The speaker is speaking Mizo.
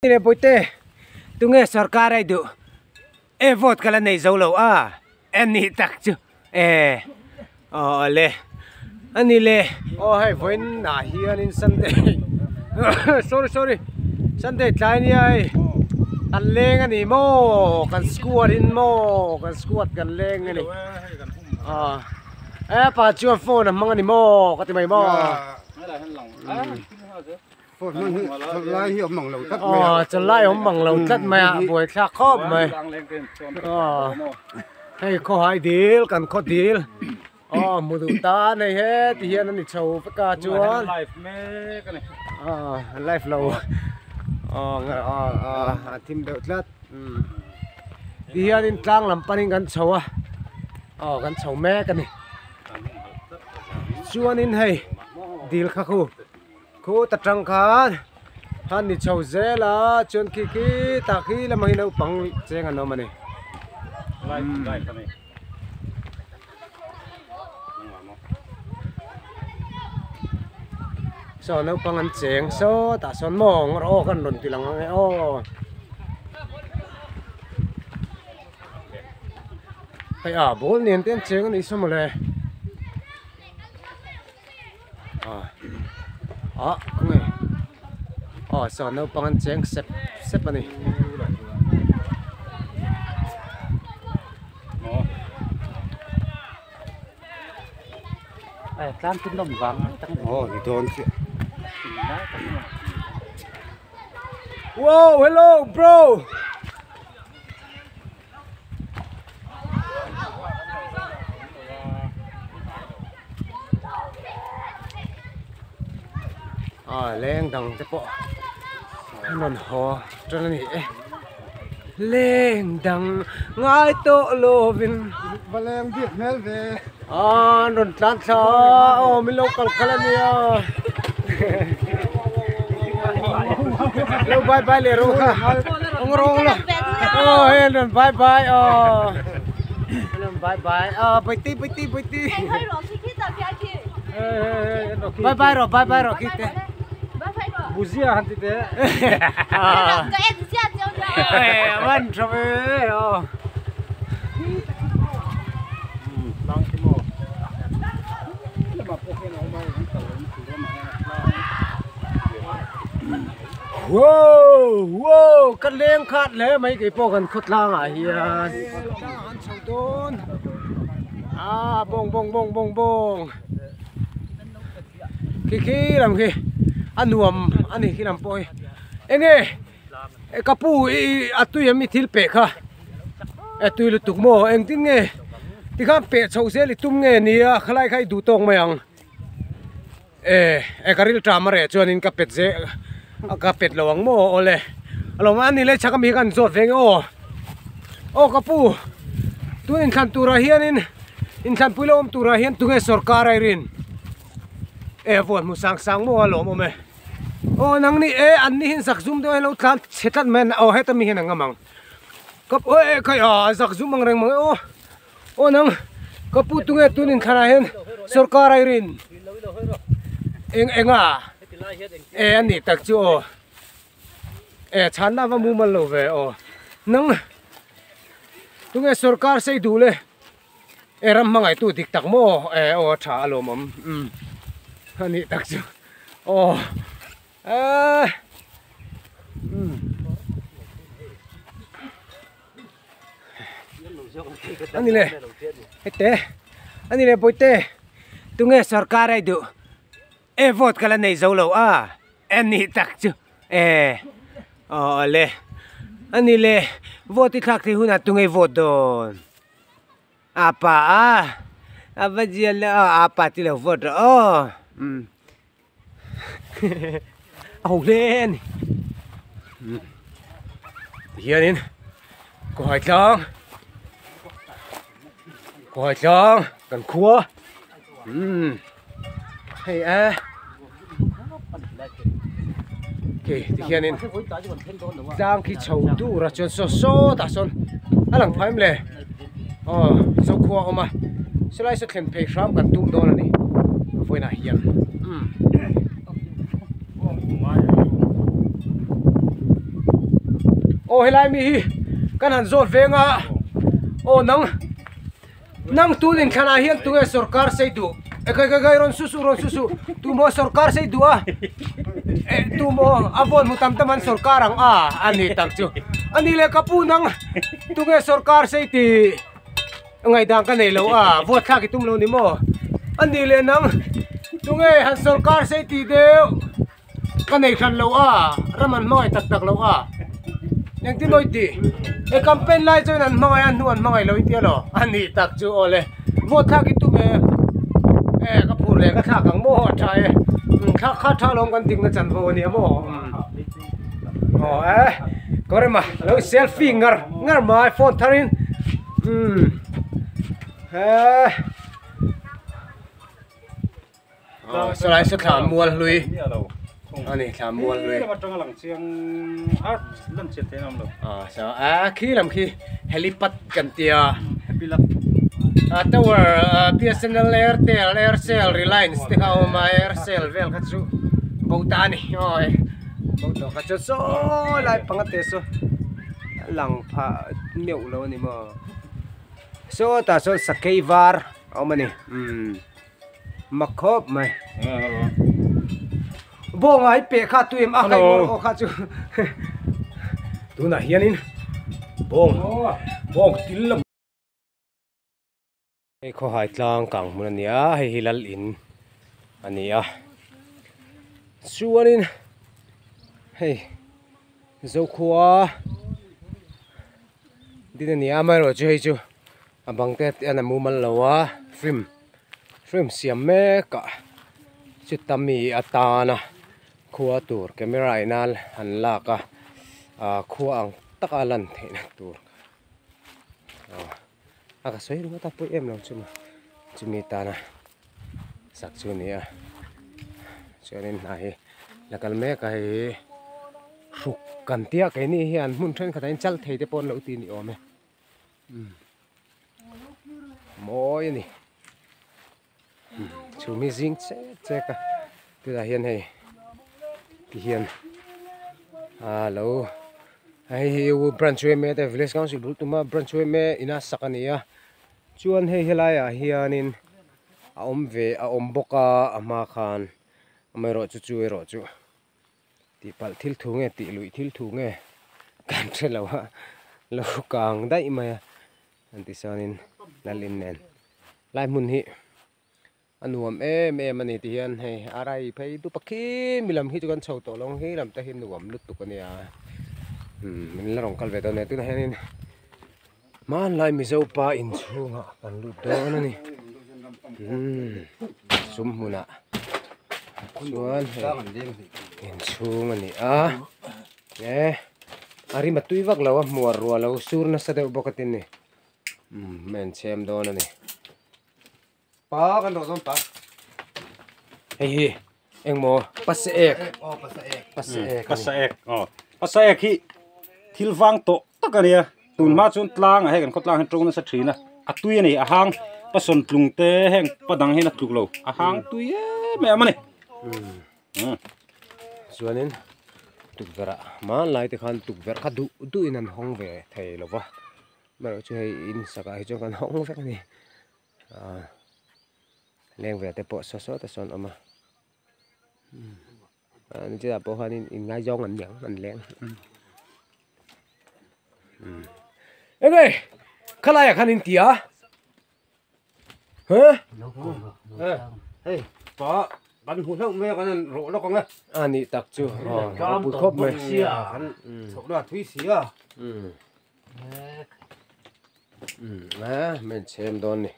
Ni Bawihte, tunge sorkar ai duh? E vote ka la nei zo lo a, e ni tak chu e aw le a ni le. Aw hei vawiin ah hianin Sunday sorry sorry Sunday tlai nia hei kan leng a ni maw kan squad in maw kan squad kan leng a ni aw e pa chuan phone a hmang a ni maw ka ti mai maw. Chawlai hi awm mang lo tlat mai a. Aw chawlai awm mang lo tlat mai a buaithlak khawp mai. Aw hei khawhai dil kan khaw dil aw hmu duh ta a nei he ti hian a ni chho vek a chuan aw live lo aw aw a thim deuh tlat ti hianin tlang lam panin kan chho a aw kan chho mek a ni chuanin hei dil kha khu. Khut atang khan han ni chho zel a chuan khi khi tah khi lamah hi naupang cheng an awm a ni. Saw naupang an cheng saw tah sawn maw ngawr aw kan rawn ti lang ang e aw. Hei a ball nen te an cheng a nih saw mawle. Ah khawnge aw saw naupang an cheng sep sep a ni. Wow hello bro. A leng dang te pawh an rawn haw tan a ni e leng dang ngai tawh lovin va leng bik hmel ve a an rawn tlan thla a aw min lo kal khalh a nia lo bye bye leh rawh kha awng rawng lo aw hei an rawn bye bye aw an rawn bye bye aw bawihtei bawihtei bawihtei bye bye rawh bye bye rawh khi te buzia han ti teh a van tha ve aw. Wow wow ka leng khat hle mai kei pawh kan khaw tlang ah hian an chho dawn ah bawng bawng bawng bawng bawng khi khi lam khi a nuam a ni khi lam pawh hi enge ka pu i a tui em i thil peh kha e tui lutuk maw engtin nge tikhan peh chhoh zel i tum nge nia khalai kha i duh tawk mai ang. E e ka ril ṭam a reh chuanin ka pet zeh ka pet lo ang maw awle a lo a ni le chhak ami hi kan zawt ve nge aw aw ka pu tun inthlan turah hianin inthlan pui lo awm turah hian tunge sawrkar a irin e vuan hmu sang sang maw a lawm awm e aw nangni e an ni hi zak zum deuh a lo tlan chhe tlat mai a aw heta mi hian a ngam ang ka pu e khai a zak zum ang reng mang e aw. Aw nang ka pu tunge tun inthlan ah hian sorkar a irin eng eng a e a nih tak chu aw e chhanna va mumal lo ve aw nang tunge sorkar sei duh le e ram hmangaihtu dik tak maw e aw a tha a lawmawm umm a nih tak chu aw. Eee Ani le hete ani le bawihte tunge sorkar ai duh e vote ka la nei zo lo a e ni tak chu e aw le ani le vote i thlak theih hunah tunge vote dawn. Apa a a va zial a apa ti lo vote rawh aw umm a ho hle a ni tihianin kawhai tlang kawhai tlang kan khua umm hei a ok tihianin tlang khi chho tur a chuan saw sawtah sawn a lang phai em le aw zokhua a awm a sawlai saw thlen phei hram kan tum dawn a ni vawiinah hian umm. Aw helai mi hi kan han zawt veng a aw nang nang tun inthlan ah hian tunge sorkar sei duh e kai kai kai rawn su suh rawn su suh tumaw sorkar sei duh a eh tumaw a vote hmu tam tam an sorkar ang a a ni tak chu a ni le ka pu nang tunge sorkar sei tih Ngaihdan ka nei lo a, vote thlak i tum lo ni maw? A nih leh nang, tunge han sorkar sei tih deuh ka nei hran lo a, ram an hmangaih tak tak lo a. Engtin maw i tih? E campaign lai chuan an hmangaih a, hnu an hmangaih lo i tia lo? A nih tak chu aw le, vote thlak i tum e, e ka phur leh ka thlak ang maw a tha e, thlak kha tha lawm kan dikna chanvo a nia maw? Aw e, Korema lo selfie ngar ngar mai phone tharin. Umm he aw sawlai saw thla mual hlui a ni thla mual hlui aw saw a khi lam khi helipad kan tia a tower bsnl airtel aircel reliance te kha a awm a aircel vel kha chu bo ta a ni aw hei bo tawh kha chuan saw lai panga te saw. A lang phah meuh lo a ni maw saw tah sawn sakei var a awm a ni umm mak khawp mai bawnga hi peh kha tui em a kai maw aw kha chu tunah hianin bawng bawng til lam Hei khawhai tlang kang hmun a ni a hei hi lal in a ni a chuanin hei zokhua din a ni a amaherawhchu hei chu a bang te hian a mumal lo a frame frame siam mek ah chuta mi atana khua tur camera ina an lak a ah khua ang taka lan theihna tur. A ka sawi ringawt a pawi em lo chu maw chumi tana sak chu a ni a chuanin hna hi la kal mek a hei hi hruk kan tia keini hian hmun thenkhatah hian chal thei te pawh an lo ti ni awm e umm mawi a ni chhum hi zing chek chek a tunah hian hei ti hian aa lo hei hi branch yma te village council bul tuma branch yma ina sak a ni a chuan hei helaiah hianin a awm ve a awm bawk a a hma khan amaherawhchu chu erawh chu tihpalh thil thu nge tih luih thil thu nge kan hre lo a lo kang daih mai a an ti chuanin lal in nen lai hmun hi a nuam em em a ni ti hian hei a rai phei dup a khi mi lam hi chu kan chho tawh lo ang khi lam te hi nuam lutuk a nia umm min la rawn kal ve dawn nia tunah hianin hmanlai mizo pa inchhungah kan lut dawn a ni umm sum hmunah chuan hei inchhung a ni a e a rim a tui vak lo a hmuar ruah lo sur nasa deuh bawk a tin ni umm a inchhem dawn a ni. Pa kan rawh dawn pa. Hei hi engmaw pasa ek. Aw pasa ek. Pasa ek. Pasa ek. Aw pasa ek hi thil vang tawh tak a nia. Tun hma chuan tlang ah hei kan khawtlang hian ṭawng nasa ṭhin a. A tui a ni a hang pasawn tlung te heng pa dang hian a tluk lo. A hang tui em em a ni. Chuanin tukverh ah hmanlai te khan tukverh kha duh duhin an hawng ve thei lo va. Amaherawhchu hei in sakah hi chuan kan hawng vek a ni. Aaa leng ve te pawh saw saw te sawn awm a a ni chiah pawh khanin in ngaizawng an niang an leng enge khalai ah khan in ti a he hei pa kan hmu hlauh mai a kan han rawh lawk ang e a nih tak chu aw a pui khawp mai kan chhoh na a thui si a a men chhem dawn ni.